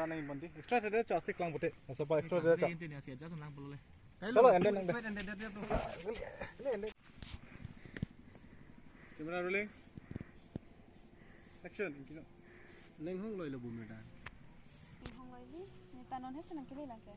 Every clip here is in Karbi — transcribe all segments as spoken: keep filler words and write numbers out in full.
Nang bonti. Extra tede chasik lang bote. Asa pa extra tede cha. Chalo, and then, and then. Camera rolling. Action. Neng hong loi lo bu meta. Neng hong loi li. Ni ta non he senang kini lang ke.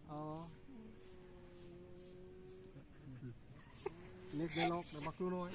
Oh. Next dialogue, na baklu noi.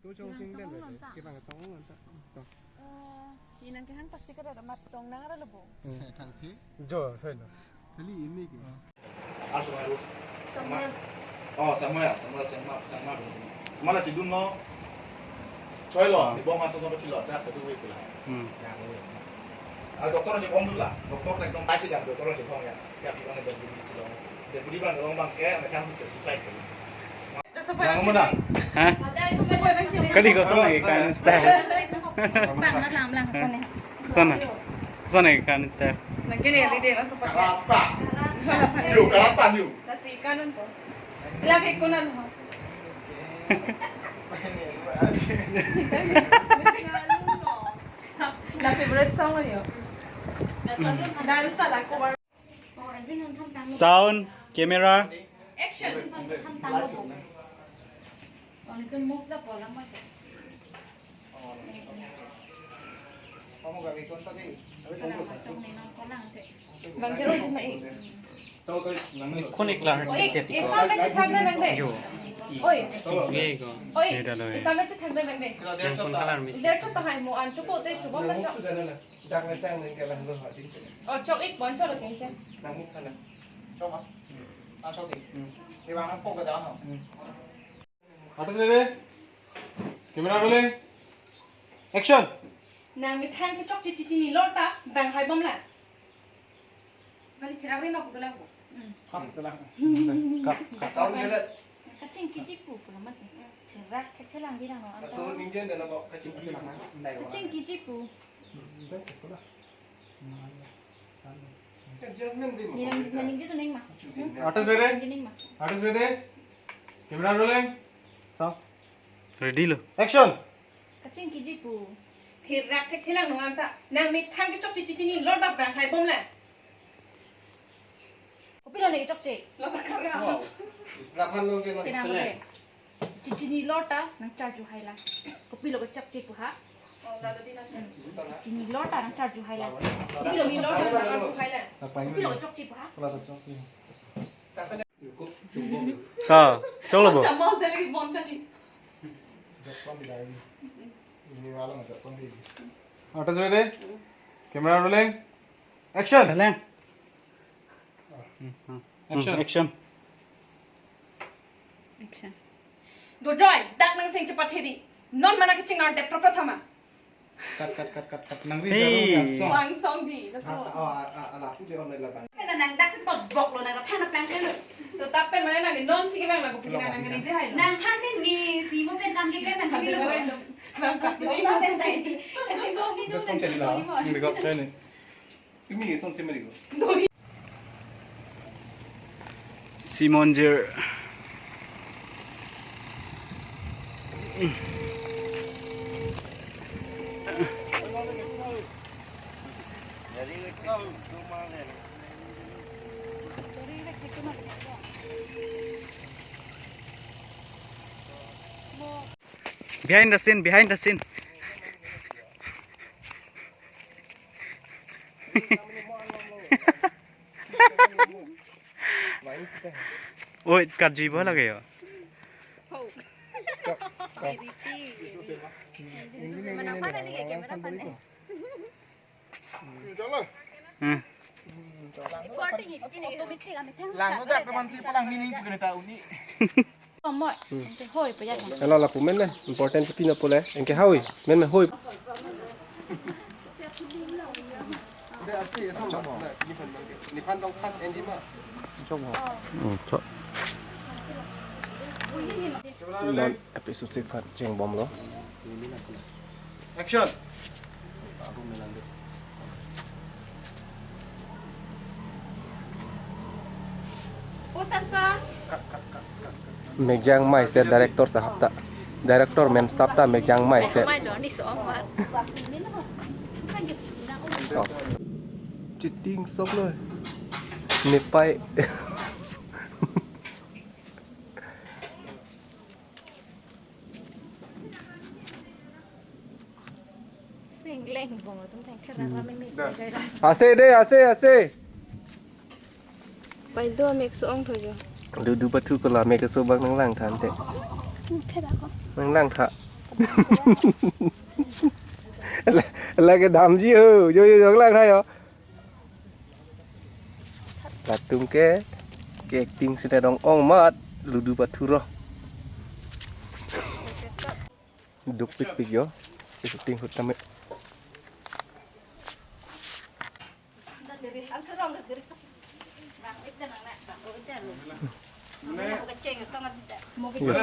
Tu chong sing den. Kita nggak tahu nggak tahu. Eh, inang kehang pasti kada ada mat tong nang ada lebu. Thang thi. Jo, saya lo. Kali ini ke. Samuel. Oh, Samuel, Samuel, Samuel, Samuel. Mala chidun no. Choi lo, di bong aso so chilo, chat tu wik la. Hmm. Ah, doctor je bong dula. Doctor na ekdom paisi jam, doctor je bong ya. Ya, pi bang deputy chilo. Deputy bang, bang, bang, kayak, mereka sih suicide. Bang, mana? Hah? Kali kosong lagi kan, style. Bang, lang, lang, sana. Sana. Sana kan, style. Nang kene ya, lide, langsung pakai. Karapa. Yu, karapa, yu. Nasi kanan po. Lagi kunan ho. Na favorite song yo. Dance la cover. Sound, camera. Action. Bang jero jin mai. Konik lang. Oi, tete ko. Oi, jo. Oi. Sungge ko. Oi. Neda lo. Oi. Yang pun kalar mi. Dia tu tahai mo an cukup te cukup kan cok. Dak na sang neng ke lang lo hati. Oh, chok ik bon chok lo kengkeng. Nang muk sana. Chok ah. Ah, chok ik. Hmm. Iwang ang pok ka daw no. Hmm. Artist ready? Camera rolling. Action. Nang methang kechokche chechinilo ta bang hai bom la. Bali therak ri nok dolang ko. Fast dolang. Cut, cut. Sound gele. Kaching kiji pu pu lamat. Therak cheche lang di lang no. Sound ningjen dena ko kaching kiji lang. Kaching kiji pu. Nirang, nirang jito neng ma. Artist ready? Neng ma. Artist ready? Camera rolling. Sound. Ready lo. Action. Kaching kiji pu. Therak thethelang nung anta. Nang methang kechokche chechinilo ta bang hai bom la. Kopilo ne chokche? Lo ta kara. Wow. Rapan lo ke. Kena excellent. Chechinilo ta nang charju hai la. Kopilo kechokche pu ha. Oh, lalu di nang. Chechinilo ta nang charju hai la. Chechinilo ta nang charju hai la. Kopilo kechokche pu ha. Ha, choklo bo. Jamal dari bon kali. Artist ready? Camera rolling. Action. Talang. Hmm, hmm. Action. Hmm, action. Action. Dojoy, dak nang sing cepat hedi. Non mana keching nang dep praprathama. Cut, cut, cut, cut, cut. Nang ri. Hey. Daru yang song. Wang song di, laso. Ah, oh, ah, ah, ala pu je on la bang. Kena nang dak si tot bok lo nang thana plang kena. To tap pen mana nang non si kena nang kupin nang nang ni je hai. Nang phan ni si mo pen kam ke nang chini lo. Nang phan ni. Mo pen tai di. Kaching ko mi. Just come check it out. Hindi ko, try ni. Tumi son si mari ko. Simon Jer. Behind the scene, behind the scene. Oi, cut juibo lage yo. Ho. Mana pada ni ke camera pan eh. Hmm. Lang no dak teman si palang mini pagani ta uni. Hoi, paya. Ela lapu men men important pino pule. Anke hoi, men men hoi. Hmm, chok. Non episode six part chengbomlo. Action. Mekjang mai se director sahab ta. Director mem sahab ta mekjang mai se. Oh. Cheating sok lo. Nepai. Sengleng bong lo tum thang thera rame me. Ase de, ase, ase. Pai do mek so ong tho jo. Dudu pathu ko la mek so bang nanglang tha ante. Thera ko. Nanglang tha. La, lake damji ho, jo, jo, nanglang tha jo. Latum ke, ke acting sita dong ong mat, ludu pathu ro. Dukpikpik jo. Shooting hut tame. Mane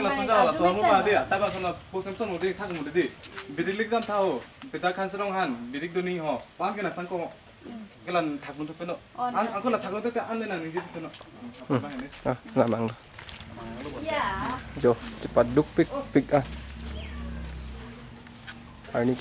lason ta lason mo ma dia, ta ba son po semson mo di thak mo di. Birik lik dam tha ho. Pita Hansrong han, birik doni ho. Pan ke na sang ko. Kelan thak mo to peno. Oh, an, na. Angko la thak mo to te an le na ningje peno. Apa ini? Ah, na mang lo. Jo, cepat dukpikpik ah. Arni.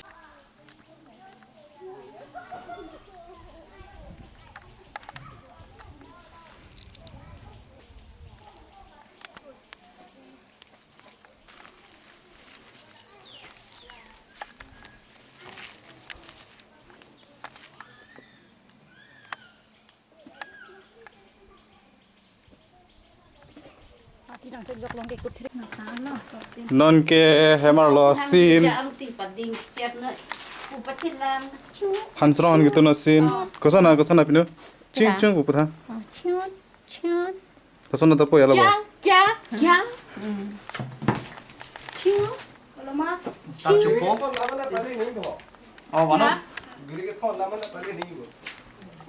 Non ke hem arlo scene. Hansrong han ketun a-scene. Kosana, kosana pinu. Ching, ching, pu pu tha. Ching, ching. Lason ta po ya lo bo. Kya? Kya? Kya? Ching. Kolo ma. Tar chupo. Oh, mano.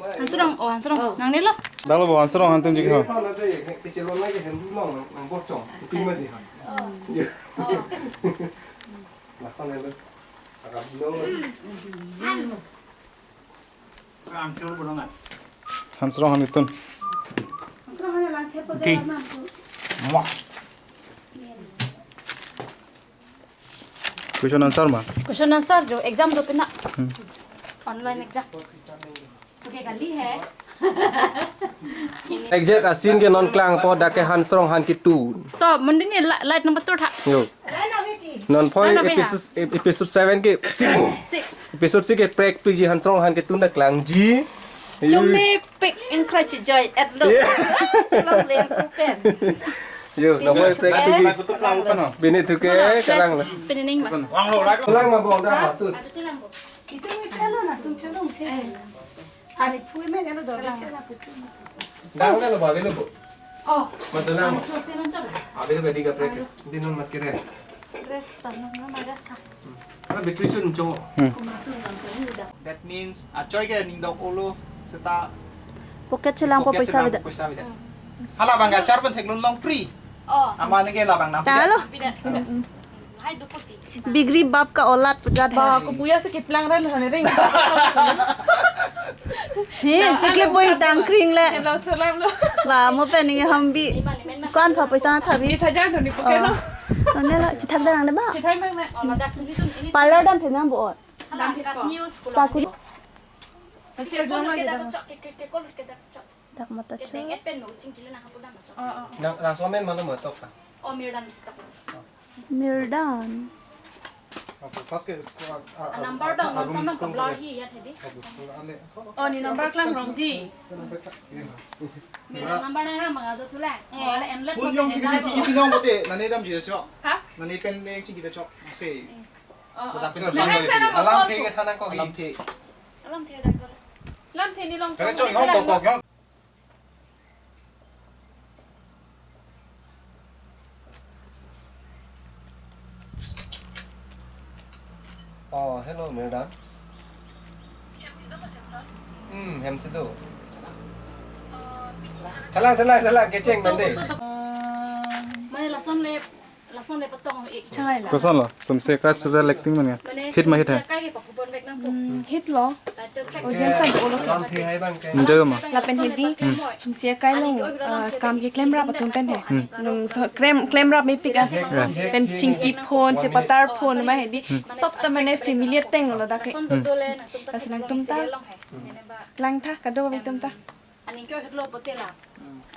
Hansrong, oh, Hansrong. Oh. Nang ne lo. Dak lo bo Hansrong han tun jik ho. Hansrong han ketun. Okay. Question answer ma? Question answer jo exam do pina. Hmm. Online exam. Tu ke kali hai. Exact a-scene ke non klangpo, dak ke Hansrong han ketun. To, mandi ni li-, light number two tha. Yo. Non phoi. Ano be ha? Episode, ep-, episode seven ke six. Six. Episode six ke prekpikji, Hansrong han ketun dak klangji. Chumi pik ingkrai chijoi at lo. Yeah. Chelong leng kupen. Yo, non phoi prekpikji. Bini tu ke kalang lo. Pini ning ma. Kalang ma bong dah masuk. Adu tu lang bo. Itu ni pelo na tum chelong the. Ari phui men elo dor chela putu. Dang na lo ba velo bo. Oh. Mata lang. Ang so se non chok. Abi lo gadi ka prek. Di non mat ke rest. Rest ta non non rest ta. Ala battery chun chok. Hmm. That means achoi ke ning dok olo seta pocket chelangpo, pocket poisa chelangpo, veda. Poisa veda. Hmm. Hala bang achar pen theklong long free. Oh. Ama ne ke labang nam. Ta lo. Veda. Hai duputi. Bigri bap ka olad pejat hai. Ba, kupuya si kiplang ran hane ring. He, chikle po ingtang kring le. Hello, salam lo. Ba, mo pen ning hambi. Kon pha poisa na thabi. Bis hajar dhoni pocket lo. Oh. Ane lo, chithak dang le ba. Chithak dang le. Parlor dam phe nang bo ot. Dam phe ko. News ko. Sakuri. Kasi ajo ma kita. Dak mata cho. Deng et pen mo chingkile na hapu dam cho. Oh, oh. Nang, nang somen mano matok ka? Oh, Mirdan sita. Mirdan. First ke school, ah, ah, number ah, bang ah, non sama ke blur hi ya tadi. Oh, ni number klang rong ji. Number na ha manga do thule. Wala enlet. Full yong sigi sigi yong bote, nane dam ji cho. Ha? Nane pen ne sigi da cho. Sei. Oh, oh. Alam the ke thana ko. Alam the. Alam the da ko. Alam the ni long. Kare cho yong kok kok yong. Oh, hello, Mirdan. Hem si do ma, Samson? Hmm, hem si do. Oh, pini sana. Thalang, thalang, thalang, kecheng mande. Mane lason le Lason le patong ik. Chai la. Koson lo? Sumse akai serial acting mane. Mane hit ma hit hai? Sumse akai ke pakubon vek nangpo. Hmm, hit lo. Title track. Audience an do lo ke. Enjoy ma? Lapen hedi. Hmm. Sumse akai along, ah, kam keklem rap atum pen he. Hmm. Hmm, so klem, klem rap mepik an. Yeah. Pen chingki phone, chepatar phone ma hedi. Hmm. Sob ta mane familiar theng lo ladak ke. Hmm. Lasi nangtum ta. Langtha, kadokave atum ta. Aning ke-oihutlo pote la.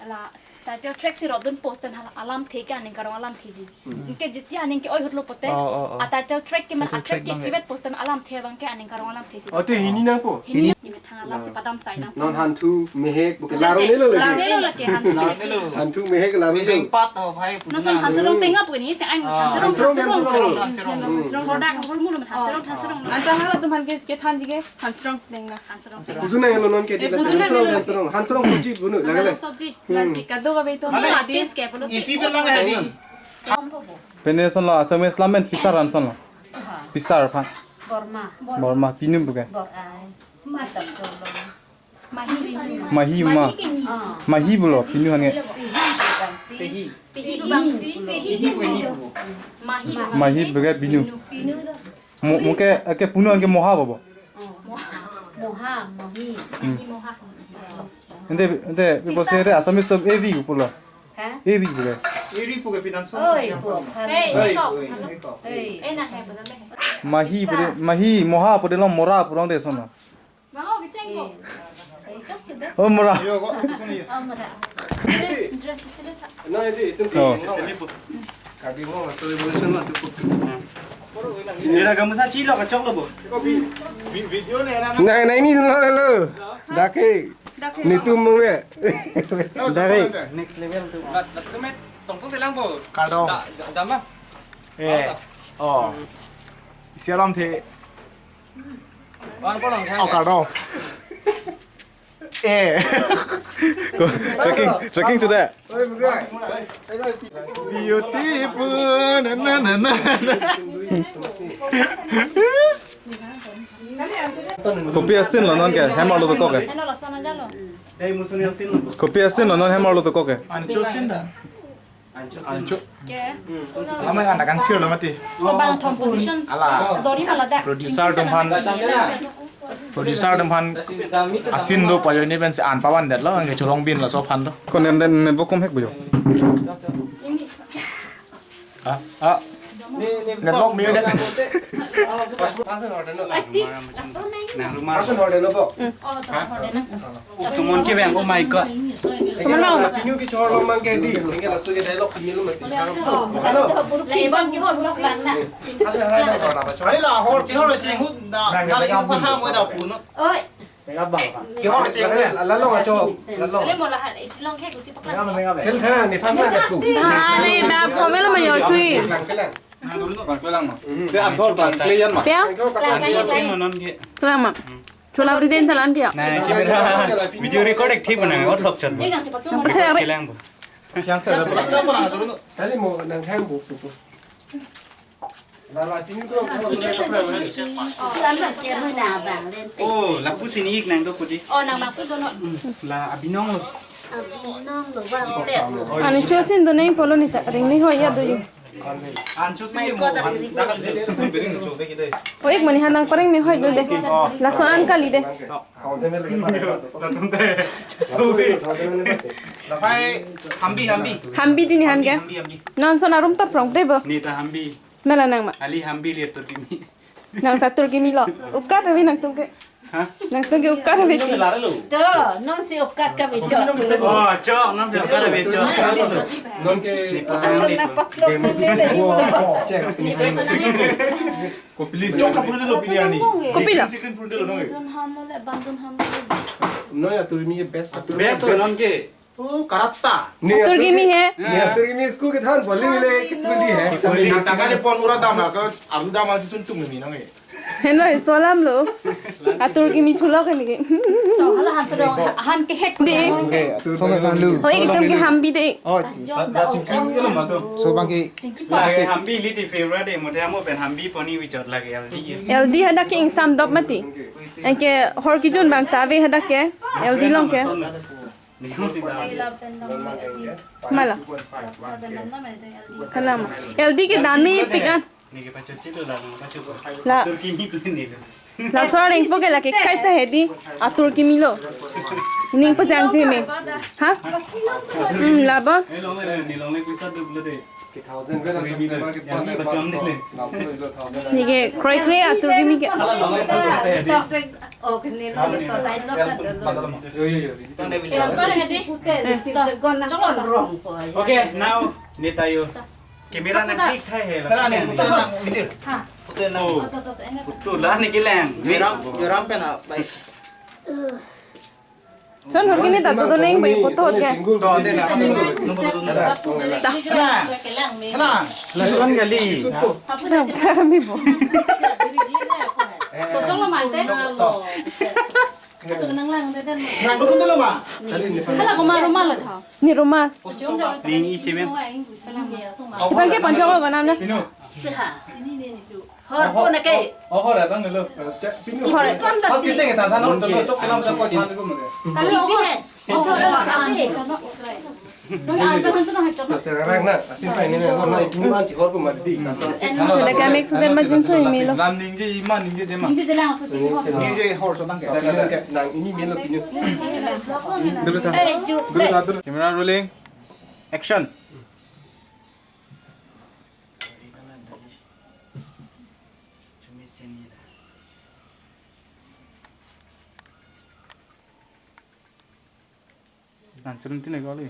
La title track si rodun post an hala alamthe ke aning karong alamtheji. Anke jiti aning ke-oihutlo pote. Oh, oh, oh. A title track ke man, title a track track ke bang isivet post an alamthe abang ke aning karong alamthesi. Oh, te hini nangpo? Hini. Hini. Ni methang alam si padam sai nangpo. Non hanthu mehek buke laro nelo lagi. Laro nelo lagi hanthu mehek. Hanthu mehek laro nelo. Bijeng pat ho bhai. Nason Hanserong tenga puni, te ang Hanserong, Hanserong, Hanserong. Hanserong, Hanserong. Hanserong roda ka hormu lo Hanserong, Hanserong. Anta hala atum aphan ke, kethanji ke Hanserong tengna. Hanserong. Pudun nanglo non ke. Eh, dila pudun Hanserong, nanglo. Hanserong, Hanserong sobji bunu, lagale. Hanserong sobji. Hmm. Lasi kadokave atum. Mane, adi. Taste ke pulo. Isi bilang hadi. Pene son lo, Assamese lam pen pisar an son lo. Pisar aphan. Borma. Borma, pinu buke. Bor ai. Matak cholo. Mahi. Mahi ma. Mahi ke ni. Ah. Mahi pulo, pinu aphan ke. Pehi bangsi. Pehi bangsi. Pehi bangsi. Mahi. Mahi buke pinu. Pinu. Mo, mo ke, ke punu aphan ke moha bobo. Oh. Moha, mohi. Hmm. Moha. Ante, ante, bose ante Assamese atum eri pulo. Ha? Eri pulo. Eri puke pinanso. Oi, pu. Hey, hey, stop. Hey. Eh, na hai pulo me. Mahi pude, mahi, moha pude lo mora pulo de sono. Mama, bicheng ko. Eh, eh, chok chida. Oh, mora. Yo, ko, sini ya. Oh, mora. Dress sila tha. No, itu, itu. Oh. Karbi Anglong Revolution lah cukup. Era kamu sa chilo kachok lo bo. Video ni na. Nah, nah ini dulu, halo. Dake. Dake. Nitum mung ya. Dake. Next level tu. Kat, kat tu met tong tu telang bo. Kardom. Da, da, dama. Eh. Oh. Isi alamthe. Wan ko lang. Oh, kardom. Eh. Ko, checking, checking to that. Beautiful. Na, na, na, na, na. Kopi a-scene lo non ke, hem arlo dokok ke. Kopi a-scene lo non, hem arlo dokok ke. Ancho scene da. Ancho. Ke. Lama yang ada kangchir lo mati. Kebang thom position. Ala. Dori malah dak. Producer atum aphan. Producer atum aphan a-scene do pajo ni pensi an pavan det lo, angke cholong bin laso aphan do. Ko net, net, network kom hek bojo. Ah, ah. Network mi det. Aktif, laso neng. Nang rumah. Asan horde no bo. Oh, to horde na. Tumon ke bang, oh my God. Tumon bang. Pinu ke chor long mang ke di. Ingke laso ke dialogue pinu lo mati. Hello. Lebang ke hor blok lang na. Asan horde no bo. Ari la hor ke hor cheng hut da. Kali yung pa ha mo da puno. Oi. Ke hor cheng hut. Lalo nga cho. Lalo. Le mo la hal islong ke gusi paklang. Kel thana ni fan na tu. Bhale ba khomel ma yo chui. Te an thor klang kle yan ma. Pia? Klang klang yan. Ancho scene lo non ke. Klang ma. Chola bri den talan pia. Na, camera. Video record ek thip nang, ot lok chan. Klang bo. Yang sa. Kali mo nang hang bu tu. Lala tini tu. Oh, lapu sini ik nang do pudi. Oh, nang lapu do no. La abinong lo. Abinong lo, bang te. Ancho scene do neng polo nita, ring ni ho ya do yu. Ancho scene mo, an, dagal de. Oh, ik mani hanang pareng me hoi do de. Laso an kali de. Latum te, chesobe. Lapai, hambi, hambi. Hambi dini han ke? Hambi, hambi. Non son arum ta prong pre bo. Nita hambi. Mela nang ma. Ali hambi lihat tur kimi. Nang satu kimi lo. Ukat ravi nangtum ke. Hah? Nangtum ke ukat ravi. Minum lare lo. To, non si ukat ka bichot. Oh, chok, non si ukat ravi chok. Non ke. Ni patang ni. Kenapa klop ni le de jingto ko? Ni patang ni. Kopili chok ka pura lo pili ani. Kopilo. Second pura lo no. Bandun ham le, bandun ham le. No ya, atur kimi ke best. Best ho non ke. Oh, karatsa. Atur kimi he. Ni atur kimi school kethan bowling le kituli he. Bowling. Nang tangka je pon ura dam la ko, aru dam si sun tum ni nang e. Heno, solam lo. Atur kimi thulok ni ke. To, hala han sedong, han ke hek. Di. Okay, so ke tanglu. Hoi, itum ke hambi de. Oh, ti. So bang ke. Lake hambi li ti favorite de, mode amo pen hambi poni bichot lake L D. L D hadak ke ingsam dop mati. Anke hor kijun bang ta ave hadak ke. L D along ke. Mala. Kalam. L D ke dami pik an. La. Laso areng po ke lake kaita hedi. Atur kimi lo. Ning pajangji me. Ha? Hmm, laba. Neke kroi kroi atur kimi ke. Okay, now neta yo. Camera na click thai he la. Tara ne putu na video. Putu la ne kelang. Yoram, yoram pen a bai. Son hor kini ta to neng bai photo hot ke. To de na. Ta. Hala. Hala. Lason gali. Kami bo. Nang dukun dulu ma. Hala ko ma rumal lo tha. Ni rumal. Ni i chemen. Iban ke panchong ko nam na. Inu. Hor ko na ke. Oh, hor abang dulu. Hor. Pas kicing ya, than than dulu, cok kelam cok than dulu. Kalau ko he. Serang na, asin pa ini na, na ini man chihor ko mati. Sudah kami sudah majin so ini lo. Lam ningje iman ningje jema. Ningje jelang so chihor. Ningje hor so nang ke. Nang ini melo pinu. Dulu ta. Dulu ta, dulu. Camera rolling. Action. Nang chulun tine kali.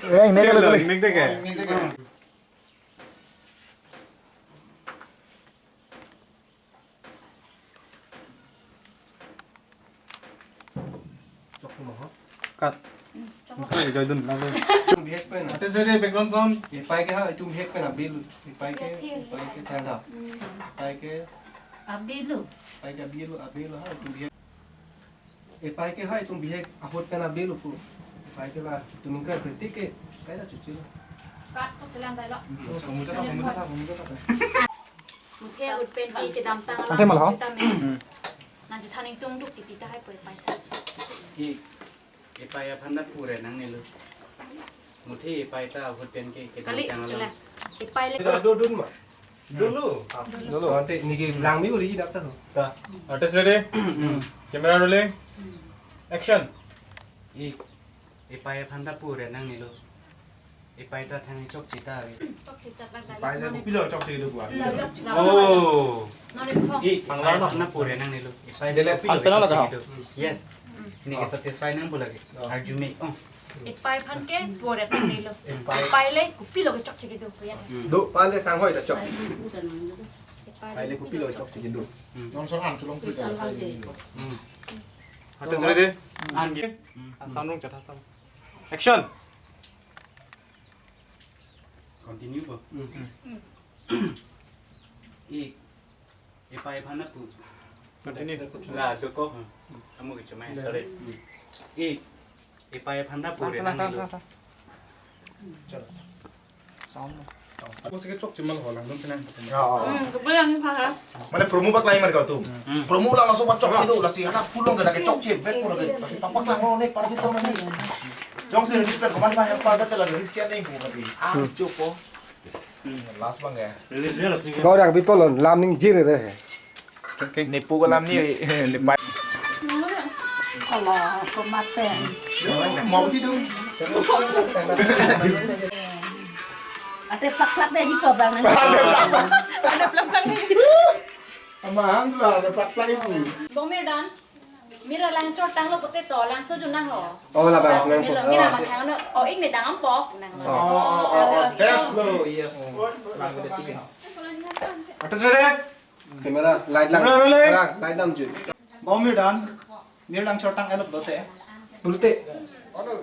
Eh, ini dulu, dulu. Ini dulu. Cut. Cut, enjoy dun lang. Itum bihek pen. Ate sede background sound. Epai ke ha, itum bihek pen abilu. Epai ke, epai ke tanda. Epai ke. Abilu. Epai ke abilu, abilu ha, itum bihek. Epai ke ha, itum bihek ahut pen abilu pu. Epai ke la, itum ingkar kritik ke, kaita chuchi lo. Cut, cut, jalan bai lo. Kamu kata, kamu kata, kamu kata. Muthe ahut pen ke kedamtang. Ante malah. Sita me. Nang chethan ingtung duk titi tahai po epai ta. Ki, epai aphan ta pure nangnelo. Muthe epai ta ahut pen ke kedamtang. Kali, chula. Epai le. Dun ma. Dulu. Dulu. Ante neke langmi uli dap ta. Ta. Artist ready? Camera rolling. Action. I, epai aphan ta pure nangnelo. Epai ta thang chokche ta ave. Epai le kopilo chokche do gua. Oh. I, epai aphan ta pure nangnelo. Epai le kopilo chokche do. Yes. Neke satisfy nangpo lake. Arju me. Oh. Epai aphan ke pure nangnelo. Epai le kopilo ke chokche do ya. Do pan le sang hoi ta chok. Epai le kopilo chokche do. Nong sor han chulong tu. Artist ready? An ge. Sound rung chatha sound. Action. Continue po. I, epai aphan ta pu. Continue. La, do ko. Kamu ke cuma, sorry. I, epai aphan ta pure nangnelo. Sound. Ako sige chokche mal holang dong senang. Ya. Hmm, sebelah ni paham. Mane promo paklangji mar kau tu. Hmm. Promo lang langsung chokche do, lasi anak pulang ke chokche, bet pulang ke. Lasi papaklanglo ne parkis tong ne. Jongsi respect komat ma help pada telah risk chen ne ko kati. Ah, chupo. Last bang ya. Kau dak bipolon lam ning jir re. Nepu kalam ni lepai. Ala, komat pen. Mau sih dong. Ate plak plak deh jiko bang. Ate plak plak. Amahang dua ada plak plak itu. Bong Mir dan. Mir lang chotang lo pute to, lang so junang ho. Oh, labang, lang so. Mir lang machang no. Oh, ik ne dang ampok. Oh, oh, oh, oh. Best lo, yes. Lang ko deti. Artist ready? Camera, light lang. Camera rolling. Lang, light lang, Jun. Bong Mir dan. Mir lang chotang elop lote. Pulote.